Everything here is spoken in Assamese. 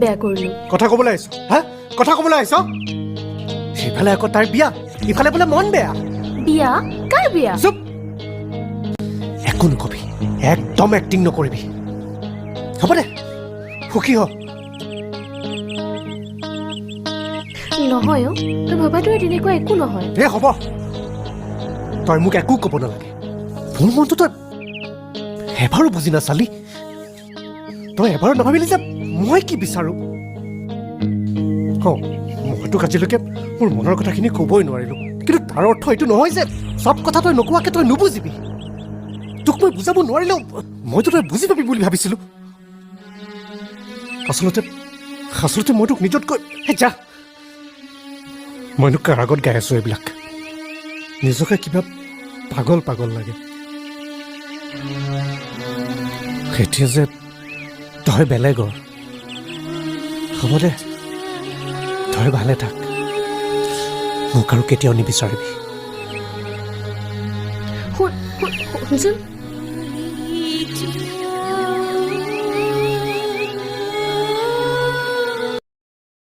বেয়া কৰিলো। কথা ক'বলৈ আহিছ? হা, কথা ক'বলৈ আহিছ? সেইফালে আকৌ তাইৰ বিয়া, ইফালে বোলে মন বেয়া। বিয়া? কাৰ বিয়া? চুপ, একো নকবি, একদম এক্টিং নকৰিবি। হ'ব দে, সুখী হ। নহয় অ, তই ভবাটোৱে তেনেকুৱা একো নহয়। এ হ'ব, তই মোক একো ক'ব নালাগে। মোৰ মনটো তই এবাৰো বুজি নাচালি। তই এবাৰো নাভাবিলি যে মই কি বিচাৰোঁ। অ, মই তোক আজিলৈকে মোৰ মনৰ কথাখিনি ক'বই নোৱাৰিলোঁ, কিন্তু তাৰ অৰ্থ এইটো নহয় যে চব কথা তই নোকোৱাকে তই নুবুজিবি। তোক মই বুজাব নোৱাৰিলেও মইতো তই বুজি পাবি বুলি ভাবিছিলোঁ। আচলতে মই তোক নিজতকৈ, হে যা, মইনো কাৰ আগত গাই আছোঁ এইবিলাক? নিজকে কিবা পাগল পাগল লাগে এতিয়া যে তই বেলেগৰ। হ'ব দে, তই ভালে থাক, মোক আৰু কেতিয়াও নিবিচাৰিবি। শুন শুন, শুনচোন।